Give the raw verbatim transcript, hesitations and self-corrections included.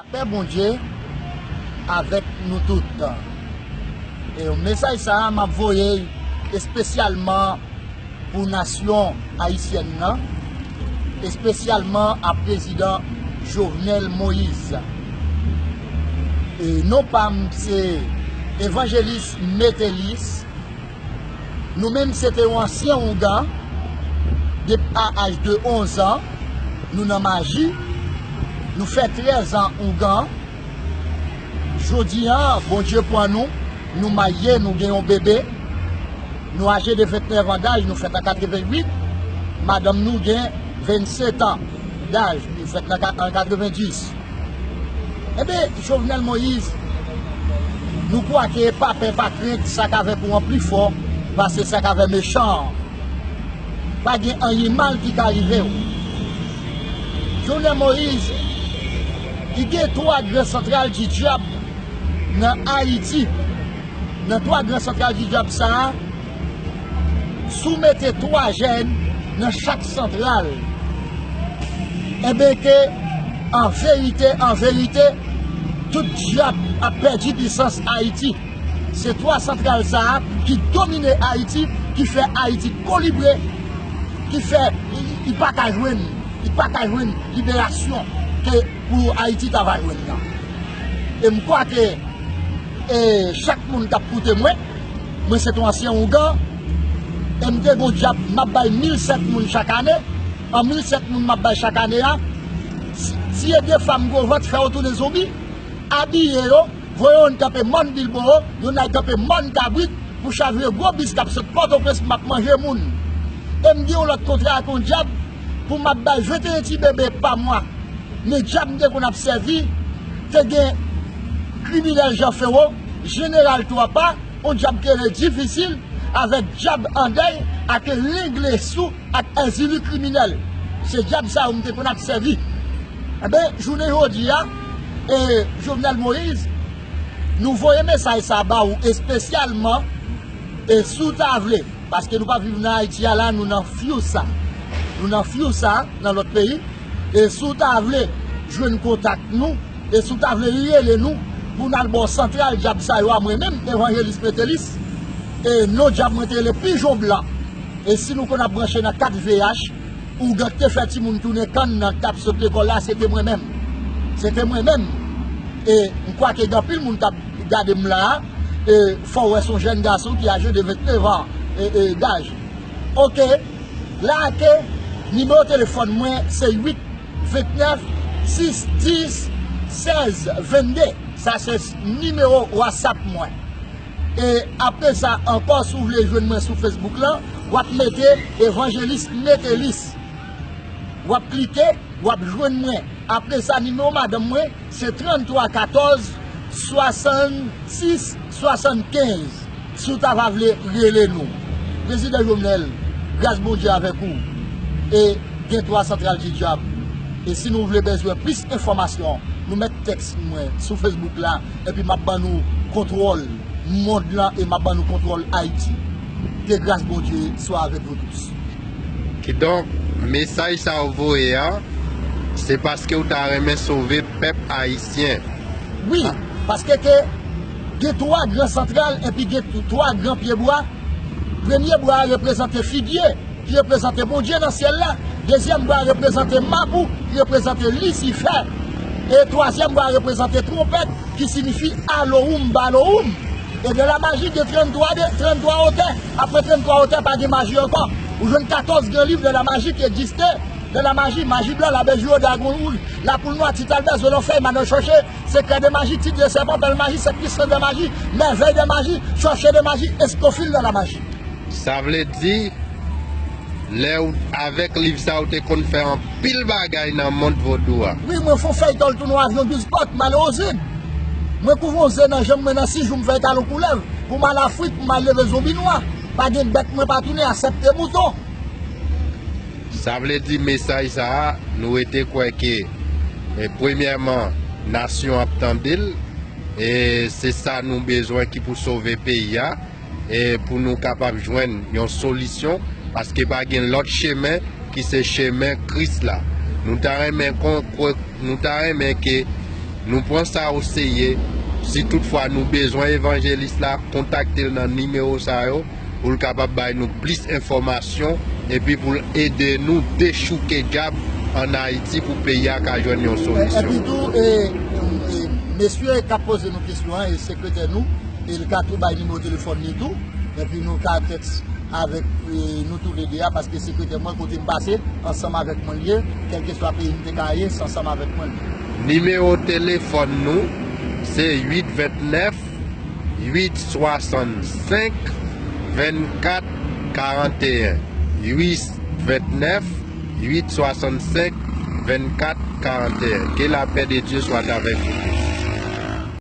Lapè Bondye avèk nou tout. E mesaj sa a, m ap voye l espesyalman pou nasyon ayisyèn nan, espesyalman a prezidan Jovenel Moïse. E non pa m se Evanjelis Metelis. Nou menm se te yon ansyen ougan. Depi a aj de onz an, nou nan maji. Nou fè trèz an ougan. Jodi a, Bondye pran nou, nou marye, nou gen yon bebe. Nou aje de ventnèf an daj, nou fèt an katrevenwit. Madanm nou gen vennsetan daj, li fèt nan ka- an katrevendis. Enben, Jovenel Moïse, nou kwè ke pa pè, pa krent, sa k avèk ou an pli fò pase sa k avè mechan an. Pa gen anyen mal ki ka rive w. Jovenel Moïse, li gen twa gran santral di dyab nan Ayiti. Nan twa gran santral di dyab sa a, si w mete twa jèn nan chak santral, enben ke, an verite, an verite, tout dyab ap pèdi pisans Ayiti. Se twa santral sa a ki domine Ayiti, ki fè Ayiti kolibre, ki fè li, li pa ka jwenn, li pa ka jwenn liberasyon ke pou Ayiti ta va jwenn nan. E m kwè ke, e, chak moun k ap koute mwen, mwen se yon ansyen ougan, e m te gon dyab m ap bay mil sèt moun chak ane, an mil sèt moun m ap bay chak ane a, si, tiye de fanm gwo vant, fè yo tounen zonbi, abiye yo, voye youn kanpe mòn Bilboro, youn al kanpe mòn Kabrit, pou chavire gwo bis k ap sot Pòtoprens, m ap manje moun. E m gen yon lòt kontra ak yon dyab pou m ap bay venteyen ti bebe pa mwa. Men dyab m te konn ap sèvi, te gen kriminèl Jan Fewo, jeneral Twapa, yon dyab ki rele Difisil, avèk dyab Andèy, ak Lenglesou, ak Èzili kriminèl. Se dyab sa yo m te konn ap sèvi. Enben, jounen jodi a, e, Jovenel Moïse, nou voye mesaj sa ba ou espesyalman, e, si w ta vle, paske nou pa viv nan Ayiti a la, nou nan Fiusa. Nou nan Fiusa, nan lòt peyi. E si w ta vle jwenn kontak nou, e si w ta vle rele nou, pou n al ba w santral dyab sa yo a, mwen menm, Evanjelis Metelis, e non dyab mwen te rele Pijon Blan. E si nou konn ap branche nan kat V H, ougan k te fè timoun tounen kann nan, k t ap sot lekòl la, se te mwen menm. Se te mwen menm. E m kwè ke gen anpil moun k ap gade m la a, e fò w wè se yon jèn gason ki aje de ventnèf an, e, e, daj. Oke, la ke nimewo telefòn mwen se uit ventnèf sis dis sèz vennde. Sa se nimewo WhatsApp mwen. E apre sa ankò, si w vle jwenn mwen sou Facebook lan, w ap mete Evanjelis Metelis. W ap klike, w ap jwenn mwen. Apre sa, nimewo madanm mwen, se tranntwa katòz swasannsis swasannkenz. Si w ta va vle rele nou. Prezidan Jovenel, gras Bondye avèk ou. E gen twa santral di dyab. E si nou vle bezwen plis enfòmasyon, nou mèt tèks mwen sou Facebook la, epi m ap ban nou kontwòl mond lan e m ap ban nou kontwòl Ayiti. Ke gras Bondye swa avèk nou tous. Kidonk, mesaj sa w voye a, se paske w ta renmen sove pèp ayisyen. Wi, paske ke gen twa gran santral epi gen twa gran pye bwa. Premye bwa a reprezante figye, ki reprezante Bondye nan syèl la. Dezyèm bwa a reprezante mapou, ki reprezante Lisifè. E twazyèm bwa a reprezante twonpèt, ki siyifi Alowoum Balowoum. E de la maji gen tranntwa de, tranntwa otè. Apre tranntwa otè, pa gen maji ankò. Ou jwenn katòz gran liv de la maji ki egziste. De la maji, maji blan, labe jiwo, dragon wouj, lapoul nwa, ti talbè, zolofèy, manòk chòche, sekrè de maji, tit de sèpan, pèl maji, sèt pistans de maji, mèvèy de maji, chòche de maji, eskofil de la maji. Sa vle di, lè w avèk liv sa, w te konn fè anpil bagay nan mond vodou a. Wi, mwen fè yon fèyton, l tounen yon avyon douz pòt, m ale Ozib. Mwen kouve yon ze nan janm mwen, nan sis jou, m fè etalon koulèv. Pou m al Afrik, pou m al leve zonbi nwa. Pa gen bèt mwen pa tounen, asèpte mouton. Sa vle di mesaj sa a, nou rete kwè ke, e, premyèman, nasyon ap tande l, e se sa nou bezwen ki pou sove peyi a, e pou nou kapab jwenn yon solisyon, paske pa gen lòt chemen ki se chemen Kris la. Nou ta renmen kon, kwe- nou ta renmen ke Nou pran sa o serye. Si toutfwa nou bezwen evanjelis la, kontakte l nan nimewo sa yo pou l kapab bay nou plis enfòmasyon epi pou l ede nou dechouke dyab ann Ayiti pou peyi a ka jwenn yon solisyon. Epi tou, e, e, mesye k ap poze nou kesyon an, e sekretè nou, e l ka tou bay nimewo telefòn li tou, epi nou ka tèks avèk, e, nou tou le de a, paske sekretè mwen, kote m pase, ansanm avèk mwen l ye, kèlkeswa peyi m te ka ye, se ansanm avèk mwen l ye. Nimewo telefòn nou, se uit vennèf, uit swasannsenk, vennkat karanteyen. Uit vennèf, uit swasannsenk, vennkat karanteyen. Que la paix de Dieu soit avec vous.